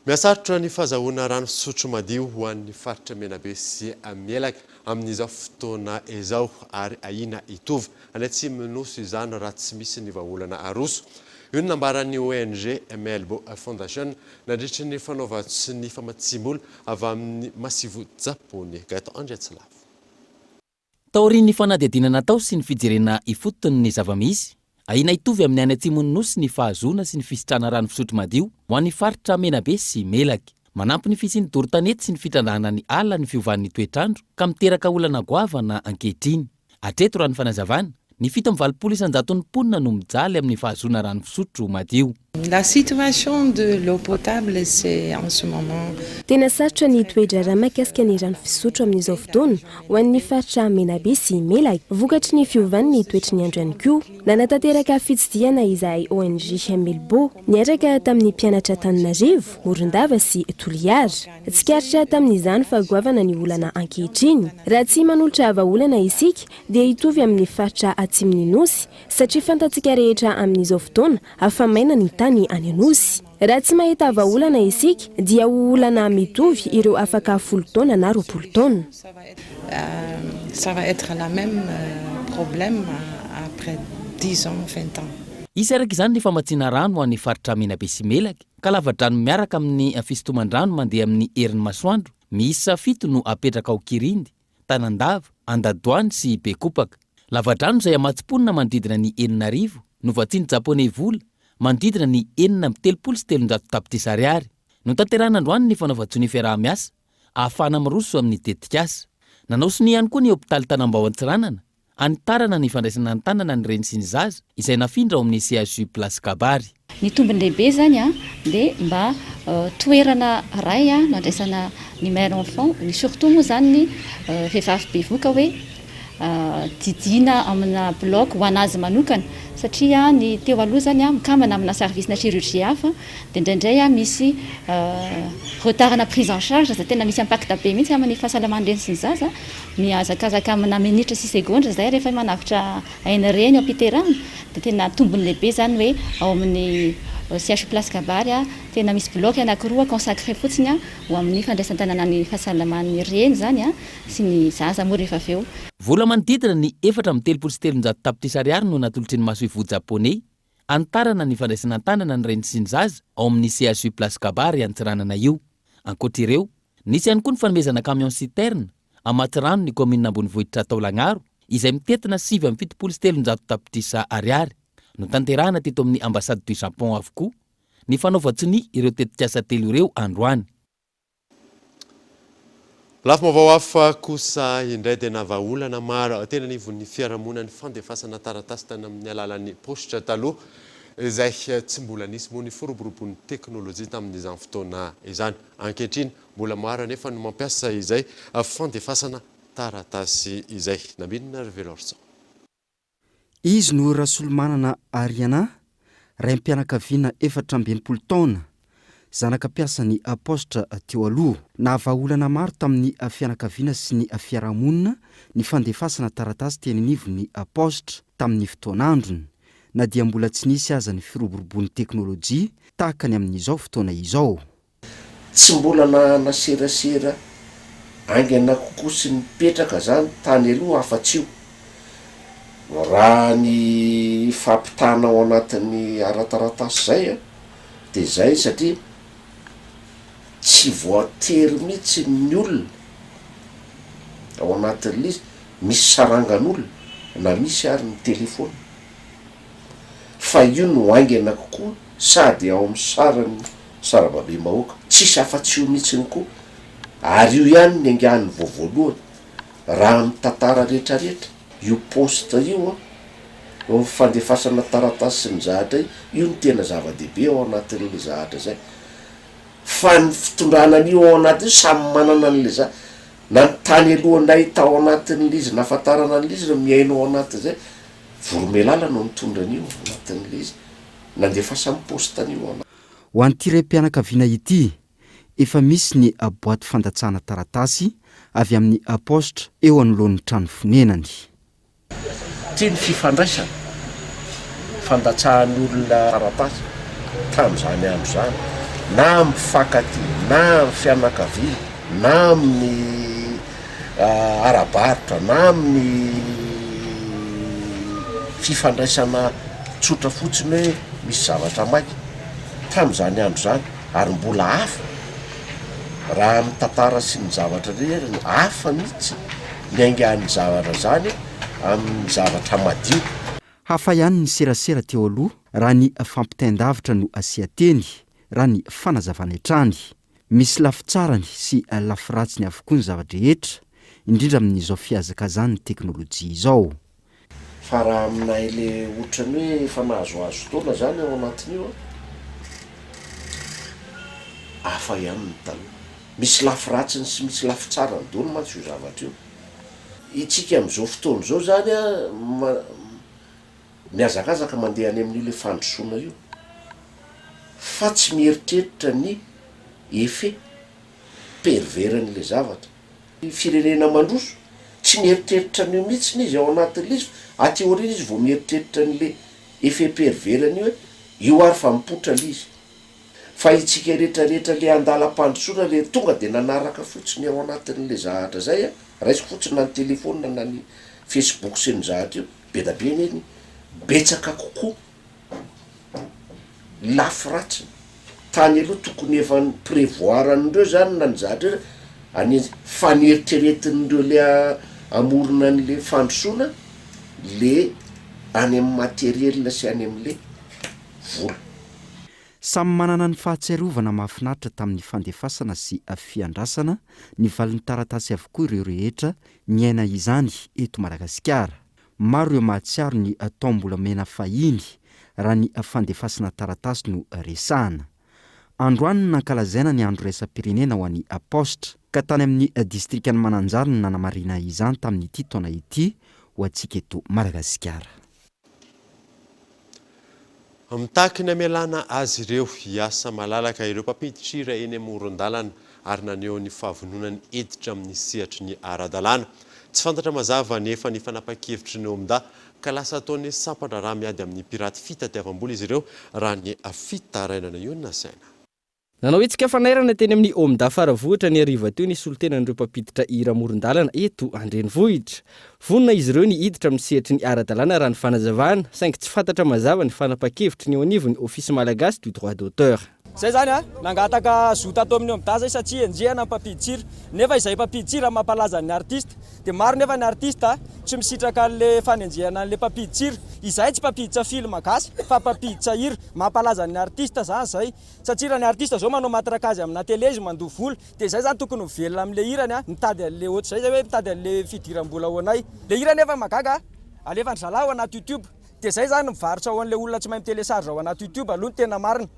Mihasarotra ny fahazahoana rano fisotro madio ho an'ny faritra Menabe sy Mielaka amin'izao fotoana izao ary ahiana hitovy any atsimon'ny Nosy izany raha tsy misy ny vahaolana aroso. Io no nambaran'ny ONG Melbo Foundation nandritry ny fanaovan-tsonia famatsiam-bola avy amin'ny Masoivoho Japoney, Gaëtan Andriatsilavo. Taorian'ny fanadihadiana natao sy ny fijerena ifotony ny zava-misy, ahiana hitovy amin'ny any atsimon'ny Nosy ny fahazoana sy ny fisitrahana rano fisotro madio ho an'ny faritra Menabe sy Melaky. Manampy ny fisian'ny doro tanety sy ny fitrandrahana ny ala ny fiovan'ny toetr'andro ka miteraka olana goavana ankehitriny. Hatreto raha ny fanazavana, ny 87 isan-jaton'ny mponina no mijaly amin'ny fahazoana rano fisotro madio. La situation de l'eau potable c'est en ce moment. Tena sarotra ny toe-draharaha mahakasika ny rano fisotro amin'izao fotoana ho an'ny faritra Menabe sy Melaky, vokatry ny fiovan'ny toetry ny andro ihany koa. Nanatanteraka fitsidihana izahay ONG Melbo niaraka tamin'ny mpianatra Antananarivo, Morondava sy Toliara. Tsikaritra tamin'izany fa goavana ny olana ankehitriny. Raha tsy manolotra vahaolana isika dia hitovy amin'ny faritra atsimon'ny Nosy satria fantatsika rehetra amin'izao fotoana fa maina ny tany any Anosy. Raha tsy mahita vahaolana isika dia ho olana mitovy ireo afaka folo taona na 20 taona. Ça va être la même problème après dix ans, vingt ans. Hisy araka izany ny famatsiana rano ho an'ny faritra Menabe sy Melaky. Ka lava-drano miaraka amin'ny fisintoman-drano mandeha amin'ny herin'ny masoandro miisa fito no apetraka ao Kirindy, Tanandava, Andadoany sy Bekopaka. Lava-drano izay hamatsy mponina manodidina ny 6000 no vatsian'ny Japoney vola manodidina ny 336 tapitrisa ariary. Notanterahina androany ny fanaovan-tsonia fiaraha-miasa ahafahana miroso amin'ny tetikasa. Nanao sonia ihany koa ny hopitaly Tanambao Antsiranana Hanitarana ny fandraisana an-tanana ny reny sy ny zaza izay nafindra ao amin'ny CHU Place Kabary. Ny tombony lehibe izany dia mba toerana iray no andraisana ny mère enfant, ny surtout moa izany ny vehivavy bevoka hoe didiana amina bloc ho an'azy manokana satria ny teo aloha izany mikambana amina service-na chirurgie hafa dia indraindray misy retard-na prise en charge izay tena misy impact be mihitsy amin'ny fahasalaman'ny reny sy ny zaza. Mihazakazaka amina minitra sy segondra izay rehefa manavotra aina reny ao am-piterahana dia tena tombony lehibe izany hoe ao amin'ny CHU Place Kabary tena misy bloc anankiroa consacré fotsiny ho amin'ny fandraisan-tanana ny fahasalaman'ny reny izany sy ny zaza moa rehefa avy eo. Vola manodidina ny 334 tapitrisa ariary no natolotry ny masoivoho japoney hanitarana ny fandraisana an-tanana ny reny sy ny zaza ao amin'ny CHU Place Kabary Antsiranana io. Ankoatra ireo, Nisy ihany koa ny fanomezana camion citerne hamatsy rano ny kaominina ambonivohitra Taolagnaro izay mitentina 379 tapitrisa ariary. Notanterahina teto amin'ny Ambassade du Japon avokoa ny fanaovan-tsonia ireo tetikasa telo ireo androany. Lafim-baovao hafa kosa indray dia navahaolana maro teny anivon'ny fiarahamonina ny fandefasana taratasy tany amin'ny alalan'ny paositra taloha izay tsy mbola nisy moa ny firoborobon'ny teknolojia tamin'izany fotoana izany. Ankehitriny, mbola maro anefa no mampiasa izay fandefasana taratasy izay. Nambinina Ravelorison. Izy no Rasolomanana Ariana, raim-pianakaviana 64 taona, zanaka mpiasan'ny paositra teo aloha. Nahavaha olana maro tamin'ny fianakaviana sy ny fiarahamonina ny fandefasana taratasy teny anivon'ny paositra tamin'ny fotoan'androny, na dia mbola tsy nisy aza ny firoborobon'ny teknolojia tahaka ny amin'izao fotoana izao. Tsy mbola nanana serasera. Haingana kokoa sy nipetraka zany tany aloha afa-tsy io. Raha ny fampitana ao anatin'ny ara-taratasy zay an, de zay satria tsy voatery mihitsy ny olona ao anatin'le izy, misy sarangan'olona na misy ary ny telephone fa io no haingana kokoa sady ao amin'ny saran'ny sarababem-bahoaka, tsisy afa-tsy io mihitsiny koa ary io ihany ny angan'ny vao voalohany raha amin'ny tantara retraretra, io poste io an, eo amin'ny fandefasana taratasy sy ny zahatra io, io no tena zava-dehibe ao anatin'le zahatra zay, fa ny fitondrana an'io ao anatin'io samy manana an'le za, na ny tany alohanay tao anatin'le izy nahafantarana an'le izy no mihaino ao anatin'izay, Voromailala no nitondra an'io ao anatin'le izy, nandefasany poste an'io ao anaty. Ho an'ity raim-pianakaviana ity, efa misy ny boaty fandatsahana taratasy avy amin'ny paositra eo anoloan'ny trano fonenany. Ity ny fifandraisana, fandatsahan'ny olona taratasy tamin'izany andro izany, na amin'ny mpifankatia, na amin'ny fianakaviana, na amin'ny ara-barotra, na amin'ny fifandraisana tsotra fotsiny hoe misy zavatra maika, tamin'izany andro izany. Ary mbola hafa, raha amin'ny tantara sy ny zavatra rehetra, hafa mihitsy ny aingan'ny zavatra izany amin'ny zavatra madio. Hafa ihany ny serasera teo aloha raha ny fampitain-davitra no asian-teny, raha ny fanazavana hatrany. Misy lafy tsarany sy lafy ratsiny avokoa ny zava-drehetra, indrindra amin'izao fihazakazahan'ny teknolojia izao. Fa raha aminay le otrany hoe efa nahazoazo taona zany ao anatin'io an, hafa ihany ny taloha. Misy lafy ratsiny sy misy lafy tsarany daholo mantsy io zavatra io. Itsika amin'izao fotoana izao zany an, mihazakazaka mandeha any amin'io le fandrosoana io, fa tsy mieritreritra ny effet pervers-n'le zavatra. Firenena mandroso, tsy mieritreritra an'io mihitsiny izy ao anatin'ilay izy fa aty aoriana izy vao mieritreritra an'le effet pervers an'io hoe io ary fa mipoitra le izy. Fa itsika rehetra rehetra le andalam-pandrosoana le tonga de nanaraka fotsiny ao anatin'le zahatra zay a, raisiko fotsiny na ny telephone na ny facebook sy ny zahatra io, be da be anie ny betsaka kokoa. Lafy ratsiny. Tany aloha tokony efa ni prevoir an'ireo zany na ny zahatra ireo any fa ny eritreretin'ireo le hamorona an'le fandrosoana le any amin'ny materiel sy any am'le vola. Samy manana ny fahatsiarovana mahafinaritra tamin'ny fandefasana sy fiandrasana ny valin'ny taratasy avokoa ireo rehetra niaina izany eto Madagasikara. Maro ireo mahatsiaro ny taom-bolamena fahiny raha ny fandefasana taratasy no resahana. Androany no nankalazaina ny andro iraisam-pirenena ho an'ny paositra, ka tany amin'ny distrikan'i Mananjary no nanamarihina izany tamin'ity taona ity ho antsika eto Madagasikara. Mitaky ny hamelana azy ireo hiasa malalaka ireo mpampidi-trira eny amoron-dalana ary naneho ny fahavononany hiditra amin'ny sehatry ny ara-dalàna. Tsy fantatra mazava anefa ny fanapahan-kevitry ny OMDA ka lasa ataon'ny sampan-draharaha miady amin'ny piraty fitadiavam-bola izy ireo raha ny fitarainana io no nasaina. Nanao hetsika fanairana teny amin'ny Omda Faravohitra ny hariva teo ny solontenan'ireo mpampiditra hira amoron-dalana eto an-drenivohitra. Vonona izy ireo ny hiditra amin'ny sehatry ny ara-dalàna raha ny fanazavana, saingy tsy fantatra mazava ny fanapahan-kevitry ny eo anivon'ny Office Malagasy du Droit d'auteur. Zay zany a, nangataka zo tato amin'ny Omda zay satria enjehina ny mpampidi-tsira, nefa izay mpampidi-tsira mampalaza ny artiste, dia maro nefa ny artiste tsy misitraka an'le fanenjehana an'le mpampidi-tsira, izahay tsy mpampiditra film gasy fa mpampiditra hira, mampalaza ny artiste zany zay. Satria raha ny artiste zao manao matrakazy amina télé izy mandoa vola dia zay zany tokony mivelona amle hirany a, mitady anle ohatr'izay zay hoe mitady anle fidiram-bola ho anay. Le hira nefa mahagaga a, alefan-dry zalahy ao anaty youtube dia zay zany mivarotra ho anle olona tsy mahay mi-télécharge ao anaty youtube aloha ny tena marina.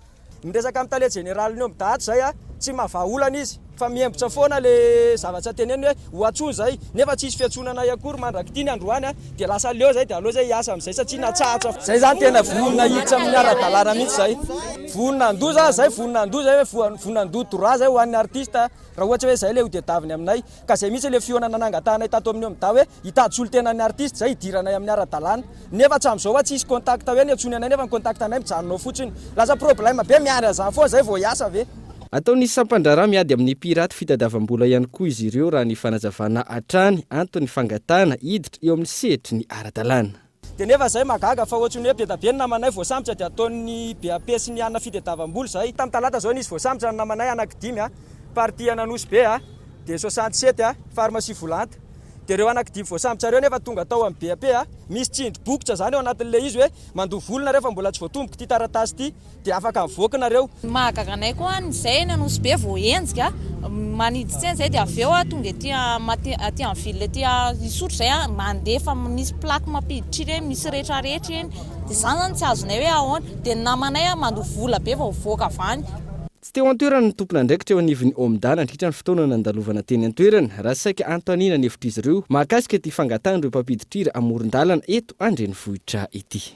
Miresaka amin'ny tale jeneralin'ny Omda ato zay a, tsy mahavaha olana izy fa mihembotra foana le zavatra teneniny hoe ho antsoina zay nefa tsisy fiantsoana anay akory mandrak'ity ny androany a. Dia lasa leo zay dia aleo zay hiasa amizay satria natsahatra. Zay zany tena vonona hiditra amin'ny ara-dalàna mihitsy zay. Vonona handoa zany zay, vonona handoa zay hoe vonona handoa droit zay ho an'ny artiste raha ohatra hoe zay le ho tedaviny aminay. Ka zay mihitsy le fihaonana nangatahanay tato amin'ny OMDA hoe hitady solontenan'ny artiste zay hidiranay amin'ny ara-dalàna. Nefa hatramin'izao hoa tsisy contact hoe niantsoany anay nefa ny contact anay mijanona ao fotsiny. Lasa problème be miandry an'izany foana zay vao hiasa ve? Ataon'ny sampan-draharaha miady amin'ny piraty fitadiavam-bola ihany koa izy ireo raha ny fanazavana hatrany, anton'ny fangatahana hiditra eo amin'ny sehatry ny ara-dalàna. Dia nefa zay mahagaga fa ohatry ny hoe be da be ny namanay voasambotra dia ataon'ny BAP sy ny anona fitediavam-bola zay. Tamin'ny talata zao nisy voasambotra ny namanay anaky dimy a, partie an'Anosy be a, dia 67 a, pharmacie Volanta. Dia ireo anaky dimy voasambotra ireo nefa tonga tao amin'ny BAP a, misy tsindry bokotra zany ao anatin'ilay izy hoe mandoa vola nareo fa mbola tsy voatomboka ity taratasy ity. Dia afaka mivoaka nareo. Ny mahagaga anay koa any zay eny Anosibe voahenjika manidy tsena zay dia avy eo tonga ety aty amin'ny ville ety Isotry zay mandefa misy plaque mampiditra ireny misy retraretra eny dia zany zany tsy azonay hoe ahoana dia ny namanay mandoa vola be vao mivoaka avy any. Tsy teo an-toerana ny tompon'andraikitra eo anivon'ny OMDA nandritra ny fotoana nandalovana teny an-toerana, raha saika anontaniana ny hevitr'izy ireo mahakasika ity fangatahan'ireo mpampidi-trira amoron-dalana eto an-drenivohitra ity.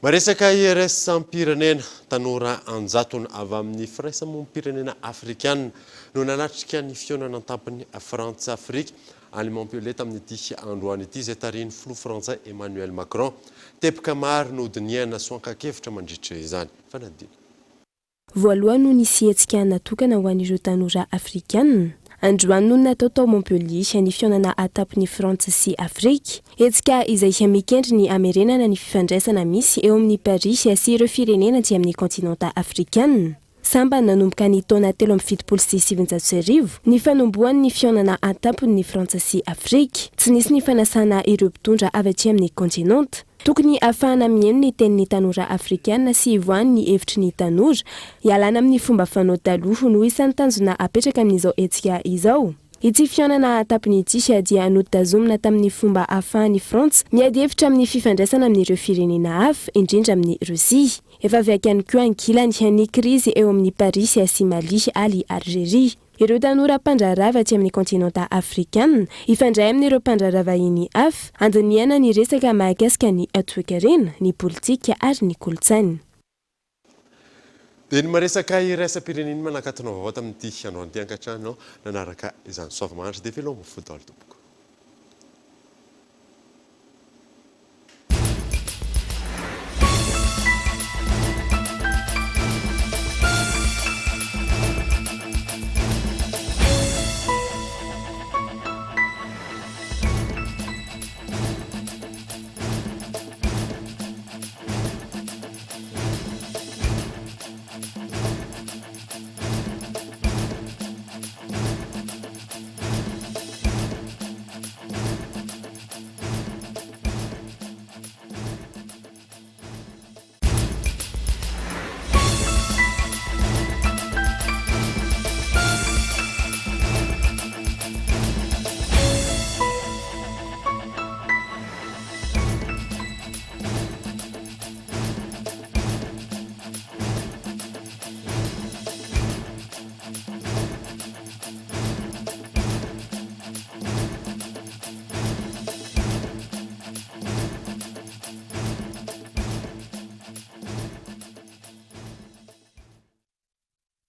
Maresaka iraisam-pirenena, tanora an-jatony avy amin'ny firaisamonim-pirenena afrikana no nanatrika ny fihaonana an-tampon'i Frantsa-Afrika any Montpellier tamin'ity androany ity izay tarihin'ny filoha frantsay Emmanuel Macron. Teboka maro no hodinihana sy ho ankan-kevitra mandritra izany. Fanadihadiana. Voalohany no nisy hetsika natokana ho an'ireo tanora afrikana. Androany no natao tao Montpellier ny fihaonana an-tampon'i Frantsa sy Afrika. Hetsika izay mikendry ny hamerenana ny fifandraisana misy eo amin'i Paris sy ireo firenena aty amin'ny kontinanta afrikana. Sambany nanomboka ny taona 1973 ny fanombohan'ny fihaonana an-tampon'ny Frantsa sy Afrika. Tsy nisy ny fanasana ireo mpitondra avy aty amin'ny kontinanta. Tokony hahafahana mihaino ny tenin'ny tanora afrikana sy hivoahan'ny hevitry ny tanora, hialana amin'ny fomba fanao taloha no isan'ny tanjona apetraka amin'izao hetsika izao. Ity fihaonana an-tampony ity dia notazomina tamin'ny fomba ahafahan'i Frantsa miady hevitra amin'ny fifandraisana amin'ireo firenena hafa, indrindra amin'i Rosia. Efa vaky ihany koa ankilany ny krizy eo amin'i Paris sy Mali ary Algeria. Ireo tanora mpandraharaha avy aty amin'ny kontinanta afrikana hifandray amin'ireo mpandraharaha vahiny hafa, handinihana ny resaka mahakasika ny toekarena, ny politika ary ny kolontsaina. Dia ny maresaka iraisam-pirenena manakatona vaovao tamin'ity androany ity ankatrano nanaraka izany soavimahandry dia veloma fo daholo tompoko.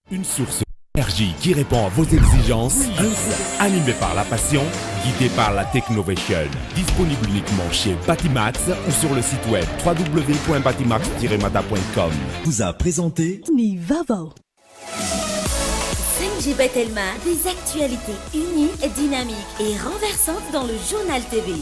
Une source d'énergie qui répond à vos exigences, un groupe animé par la passion, guidé par la Technovation. Disponible uniquement chez Batimax ou sur le site web www.batimax-mada.com. Vous a présenté Ny vaovao. 5G by Telma, des actualités uniques, dynamiques et renversantes dans le journal TV.